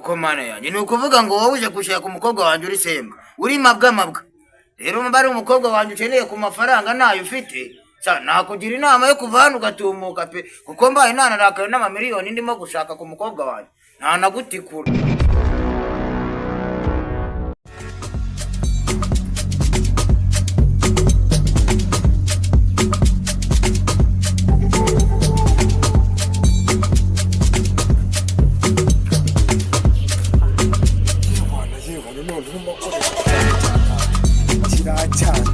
Kuko Mana yanjye, ni ukuvuga ngo wowe uje gushaka umukobwa wanjye uri sembwa, uri mabwa mabwa. Rero niba ari umukobwa wanjye ukeneye ku mafaranga ntayo ufite, sa nakugira inama yo kuva hano ugatumuka pe, kuko mbaye nanarakaye n'amamiliyoni ndimo gushaka ku mukobwa wanjye ntanagutikura. Yewana yewana, none urimo kiriya cyane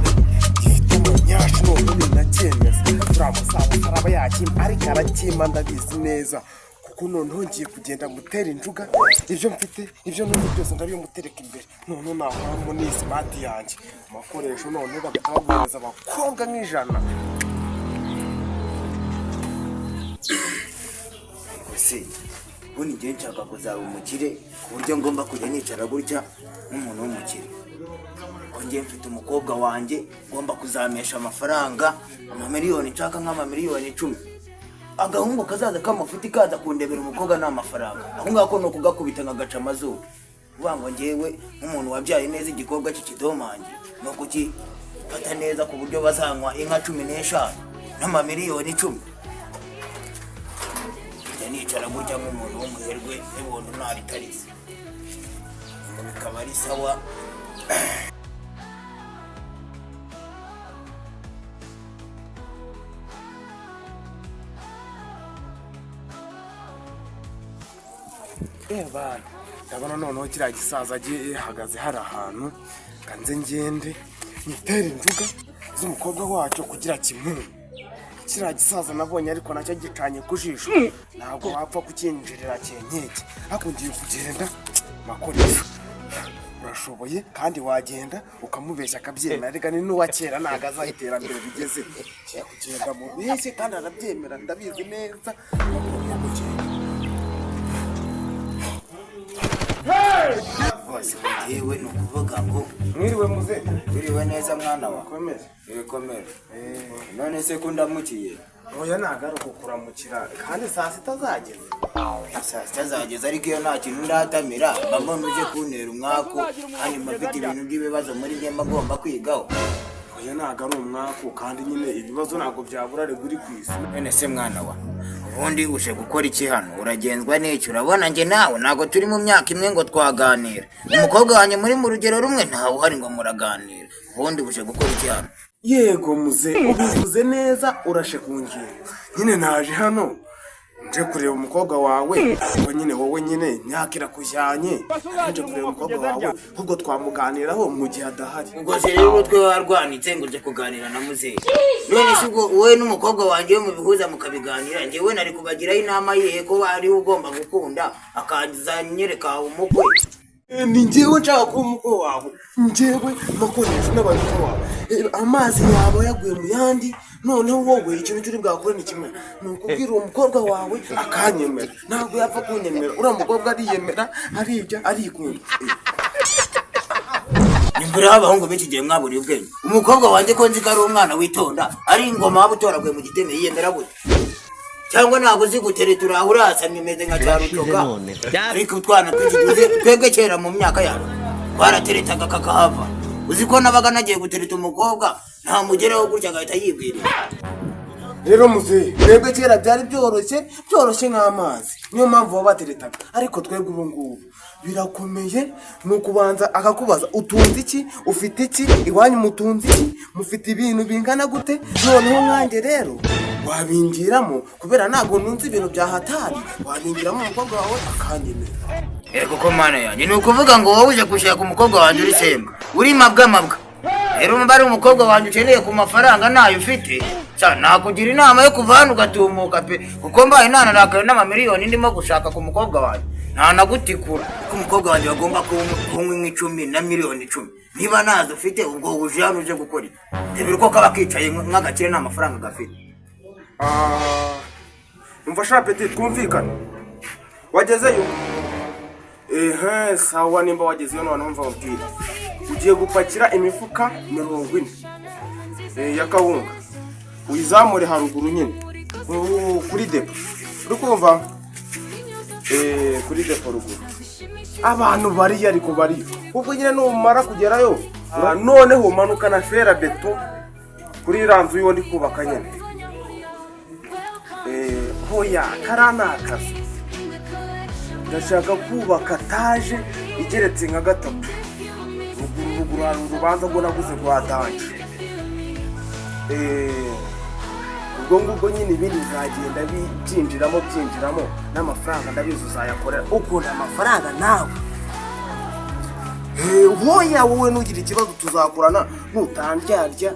gifite amanyashi, none ninacyemeza uriya musaza araba yakimpa, ariko arakimpa ndabizi neza, kuko noneho ngiye kugenda mutera injuga. Ibyo mfite, ibyo numva byose ndabimutereka imbere, noneho nahoramo n'iyi smart yanjye amakoresho, noneho bagahita baguhereza abakobwa nk'ijana. Ese ubundi njyewe nshaka kuzaba umukire ku buryo ngomba kujya nicara gutya nk'umuntu w'umukire, ko njyewe mfite umukobwa wanjye ngomba kuzamesha amafaranga amamiliyoni, nshaka nk'amamiliyoni 10. Agahungu kazaza k'amafuti kaza kundebera umukobwa ni amafaranga, aho ngako ni ukugakubita nkagaca amazuru. Kuvuga ngo njyewe nk'umuntu wabyaye neza igikobwa cy'ikidomange ni ukukifata neza ku buryo bazanywa inka 15 n'amamiliyoni 10, njya nicara gutya nk'umuntu w'umuherwe n'ubuntu ntaritaritse, ngo bikaba ari sawa. Bana, ndabona noneho kiriya gisaza gihagaze hari ahantu, kanze ngende nyitere injuga z'umukobwa wacyo kugira kimwe. Kiriya gisaza nabonye ariko nacyo gicanye ku jisho, ntabwo wapfa kukinjirira cyenkeke. Ariko ngiye kugenda makoresho, urashoboye kandi wagenda ukamubeshya akabyemera. Reka ni n'uwa kera, ntabwo azi aho iterambere rigeze. Ngiye kugenda mubeshye kandi arabyemera, ndabizi neza. Ngiye kugenda. Bose njyewe ni ukuvuga ngo Mwiriwe muze. Biriwe neza mwana wa. Komeze. Ibikomere none se ko ndamukiye? Oya, ntabwo ari ukukuramukira, kandi saa sita zageze. Saa sita zageze, ariko iyo nta kintu ndatamira mba mbona uje kuntera umwaku, kandi mba mfite ibintu by'ibibazo muri njye mba ngomba kwigaho. Oya, ntabwo ari umwaku, kandi nyine ibibazo ntabwo byabura rega uri ku isi. None se mwana wa, ubundi uje gukora iki hano? Uragenzwa n'iki? Urabona njye nawe ntabwo turi mu myaka imwe ngo twaganira. Umukobwa wanjye muri mu rugero rumwe ntawe uhari ngo muraganira. Ubundi uje gukora iki hano? Yego muze, ubivuze neza, urashe ku ngingo. Nyine naje hano nje kureba umukobwa wawe, ubwo nyine wowe nyine imyaka irakujyanye, nje kureba umukobwa wawe, ahubwo twamuganiraho mu gihe adahari. Ubwo se rero umutwe warwanitse ngo uje kuganira na muzehe? None se ubwo wowe n'umukobwa wanjye mubihuza mukabiganira, njyewe nari kubagiraho inama yihe ko ariwe ugomba gukunda akazanyereka umukwe? Ni njyewe nshaka kuba umukwe wawe, njyewe makoresho n'abantu wawe. Amazi yaba yaguye mu yandi. Noneho wowe ikintu cy'uri bwakore ni kimwe, ni ukubwira uwo mukobwa wawe akanyemera. Ntabwo yapfa kunyemera, uriya mukobwa ariyemera, arirya, arikunda. Nyumvira abahungu b'iki gihe mwaburiye ubwenge. Umukobwa wanjye ko nzi ko ari umwana witonda, ari ingoma waba utoraguye mu giteme, yiyemera gute? Cyangwa ntabwo uzi gutereta, uraho urasamye umeze nka cyarutoka. Ariko utwana tw'iki gihe, twebwe kera mu myaka yacu twarateretaga kakahava. Uzi ko nabaga nagiye gutereta umukobwa ntamugereho gutya agahita yibwirira? Rero muzehe, twebwe kera byari byoroshye, byoroshye nk'amazi, niyo mpamvu baba bateretaga. Ariko twebwe ubu ngubu birakomeye, ni ukubanza akakubaza: utunze iki, ufite iki, iwanyu mutunze iki, mufite ibintu bingana gute? Noneho nkanjye rero wabingiramo, kubera ntabwo ntunze ibintu bya hatari, wabingiramo umukobwa wawe akanyemera. Yego ko Mana yanjye, ni ukuvuga ngo wowe uje gushaka umukobwa wanjye uri sembwa, uri mabwa mabwa. Rero niba ari umukobwa wanjye ukeneye ku mafaranga ntayo ufite, sa nakugira inama yo kuva hano ugatumuka pe, kuko mbaye nanarakaye n'amamiliyoni ndimo gushaka ku mukobwa wanjye ntanagutikura, kuko umukobwa wanjye bagomba kunywa inka 10 na miliyoni 10. Niba ntazo ufite, ubwo uje hano uje gukora iki? Rebera uko kaba kicaye nk'agakire, nta mafaranga gafite. Umva sha petit, twumvikane. Wagezeyo? Ehe, sawa. Nimba wagezeyo, noneho mva mubwire, ugiye gupakira imifuka 40 ya kawunga, uyizamure haruguru nyine kuri depo. Uri kumva? Kuri depo ruguru. Abantu bariyo, ariko bariyo. Ubwo nyine numara kugerayo, noneho umanuka na ferabeto kuri iriya nzu yo ndi kubaka nyine. Hoya, kariya ni akazu. Ndashaka kubaka etaje igeretse nka gatatu. Ruguru, ruguru hari urubanza rwo naguze rwa danger. Ubwo ngubwo nyine ibindi bizagenda byinjiramo, byinjiramo n'amafaranga. Ndabizi uzayakorera, ukunda amafaranga nawe. Hoya, wowe ntugire ikibazo, tuzakorana nutandyarya.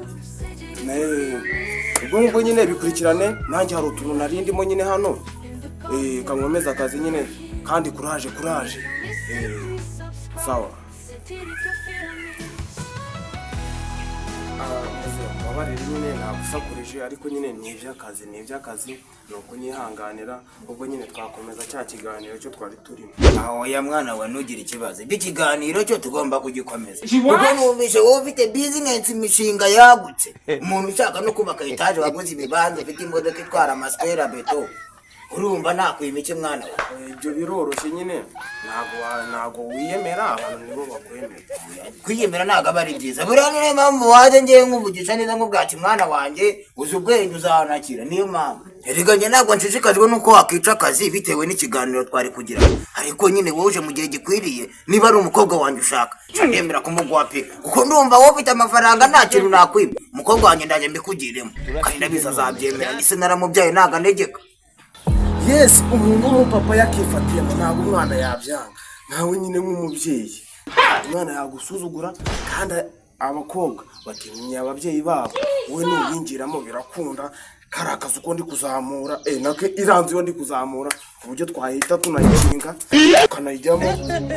Ubwo ngubwo nyine bikurikirane. Nanjye hari utuntu nari ndimo nyine hano. Kankomeza akazi nyine. Kandi kuraje, kuraje. Sawa. Mubabarire nyine nagusakurije, ariko nyine ni iby'akazi, ni iby'akazi, ni ukunyihanganira. Ubwo nyine twakomeza cya kiganiro cyo twari turimo. Aho ya mwana we, ntugire ikibazo. Ibyo ikiganiro cyo tugomba kugikomeza, kuko numvise wowe ufite business, imishinga yagutse, umuntu ushaka no kubaka etaje, waguze ibibanza, ufite imodoka itwara amaswera beto. Urumva nakwima iki, mwana we? Ibyo biroroshye nyine, ntabwo wiyemera, abantu nibo bakwemera. Kwiyemera ntabwo aba ari byiza. Buriya niyo mpamvu waje ngewe nkuvugisha neza, nk'ubwacu mwana wanjye, uzi ubwenge, uzahanakira. Niyo mpamvu erega njye ntabwo nshishikajwe n'uko wakwica akazi bitewe n'ikiganiro twari kugira, ariko nyine wowe uje mu gihe gikwiriye. Niba ari umukobwa wanjye ushaka, ndemera kumuguha pe, kuko ndumva wowe ufite amafaranga, nta kintu nakwima. Umukobwa wanjye ndajya mbikugiremo, kandi ndabizi azabyemera. Ese naramubyaye, ntabwo anegeka. Yes, umuntu w'umupapa yakifatiye ngo ntabwo umwana yabyanga. Nkawe nyine nk'umubyeyi, umwana yagusuzugura, kandi abakobwa batinya ababyeyi babo. Wowe nubinjiramo birakunda. Kari akazi uko ndi kuzamura, nako iranzu iyo ndi kuzamura, ku buryo twahita tunayikinga, tukanayijyamo,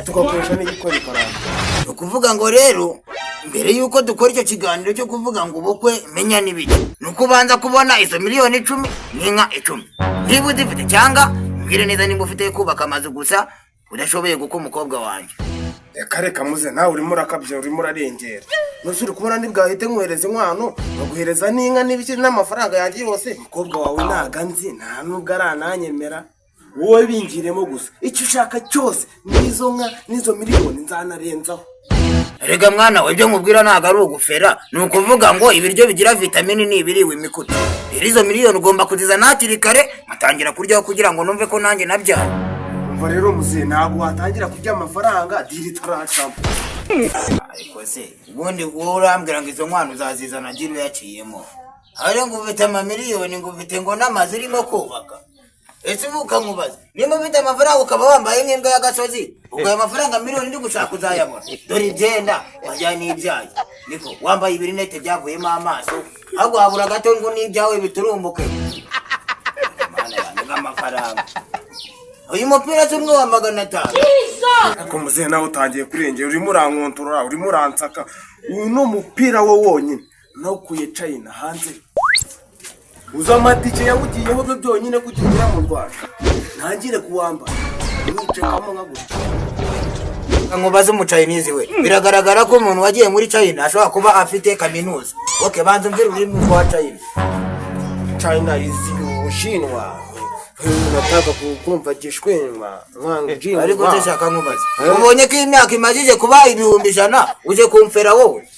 tugakoresha n'igikora ikaranga. Ni ukuvuga ngo rero mbere y'uko dukora icyo kiganiro cyo kuvuga ngo ubukwe menya n'ibiki, ni uko ubanza kubona izo miliyoni 10 n'inka 10, niba uzifite, cyangwa mbwire neza niba ufite kubaka amazu gusa udashoboye gukwa umukobwa wanjye. Reka, reka muze, nawe urimo urakabya, urimo urarengera. Nuse uri kubona ntibwahite nkohereza inkwano, baguhereza n'inka n'ibiki n'amafaranga yanjye yose? Umukobwa wawe ntago nzi, nta nubwo arananyemera. Wowe bingiremo gusa, icyo ushaka cyose, n'izo nka n'izo miliyoni, nzanarenzaho. Erega mwana we, ibyo nkubwira ntabwo ari ugufera. Ni ukuvuga ngo ibiryo bigira vitamini ni ibiriwe imikuti. Rero izo miliyoni ugomba kuzizana hakiri kare, nkatangira kuryaho kugira ngo numve ko nanjye nabyaye. Umva rero muzehe, ntabwo watangira kurya amafaranga deal itaracamo. Ariko se ubundi wowe urambwira ngo izo nkwano uzazizana deal uyaciyemo, hari ngo ufite amamiliyoni, ngo ufite ngo n'amazu urimo kubaka. Ese ubu ukankubaza, nimba ufite amafaranga ukaba wambaye nk'imbwa y'agasozi, ubwo ayo mafaranga miliyoni ndi gushaka uzayabona? Dore ibyenda wajyana n'ibyayi, niko wambaye ibirinete byavuyemo amaso, ahubwo habura gato ngo n'ibyawe biturumbuke. Mana yanjye, nk'amafaranga uyu mupira si umwe wa 500? Ariko muzehe, nawe utangiye kurengera, urimo urankontorora, urimo uransaka. Uyu ni umupira wo wonyine nawukuye China hanze. Uzi amatike yawugiyeho byo byonyine kugira ugera mu Rwanda? Ntangire kuwambara wicekamo nka gutya. Nkubaze, umucayinizi we, biragaragara ko umuntu wagiye muri China ashobora kuba afite kaminuza. OK, banza umbwire ururimi rwa China. China is Ubushinwa. Nataka kumva Gishwinwa. Ariko ndashaka nkubaze, ubonye ko imyaka imajije kuba 100,000, uje kumfera wowe?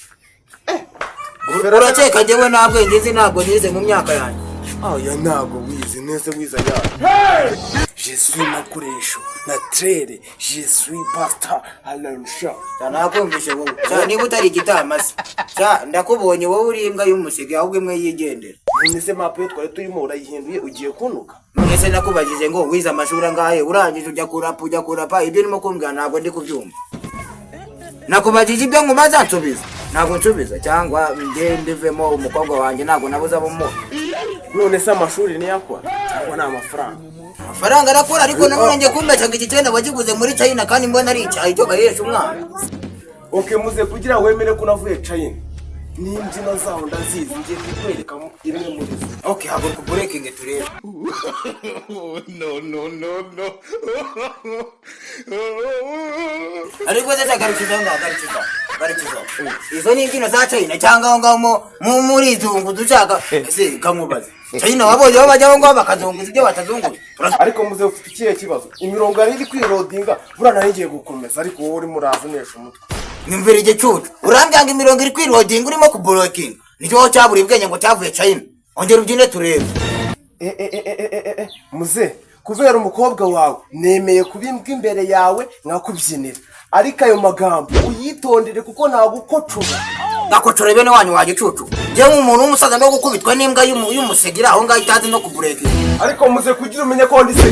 Urakeka njyewe nta bwenge nzi? Ntabwo nize mu myaka yanjye? Aya ntago wize neza, wize aya. Je suis makoresho naturel, je suis pasteur Alansha. Nakumvishe wowe. Sha, niba utari igitamase, sha, ndakubonye wowe uri imbwa y'umusigi, ahubwo imwe yigendera. None se mapu yo twari turimo urayihinduye, ugiye kunuka? None se nakubajije ngo wize amashuri angahe, urangije ujya kurapa, ujya kurapa. Ibyo urimo kumbwira ntabwo ndi kubyumva. Nakubajije ibyo nkubaza, nsubiza. Ntabwo nsubiza, cyangwa nge ndivemo. Umukobwa wanjye ntabwo nabuze abo muha. None se amashuri niyo akora cyangwa ni amafaranga? Amafaranga arakora, ariko nanone njye kumbesha ngo iki cyenda wakiguze muri China kandi mbona ari icyayi cyo bahesha umwana. OK muze, kugira wemere ko navuye China, n'imbyino zaho ndazizi, ngiye kukwereka imwe muri zo. OK, haguruka uburekinge turebe. No, no, no, no. Ariko se garukiza ngaho, garukiza. Barikiza izo ni imbyino za China cyangwa aho ngaho murizunguza ushaka ese kamubaze China wabonye aho bajya aho ngaho bakazunguza ibyo batazunguza? Ariko muze, ufite ikihe kibazo? Imirongo yari iri kwirodinga, buriya nari ngiye gukomeza, ariko wowe urimo uraza unesha umutwe. Nyumvira igicucu! Urambwira ngo imirongo iri kwirodinga, urimo kuborokinga? Nicyo cyaburiye ubwenge ngo cyavuye China. Ongera ubyine turebe. E, e, e, e, e, e, e, muze, kubera umukobwa wawe nemeye kuba imbwa imbere yawe nkakubyinira, ariko ayo magambo uyitondere kuko nagukocora. Gakocora bene wanyu, wa gicucu! Njyewe nk'umuntu w'umusaza no gukubitwa n'imbwa y'umusega iri aho ngaho itazi no kuburekinga? Ariko muze, kugira umenye ko ndi se.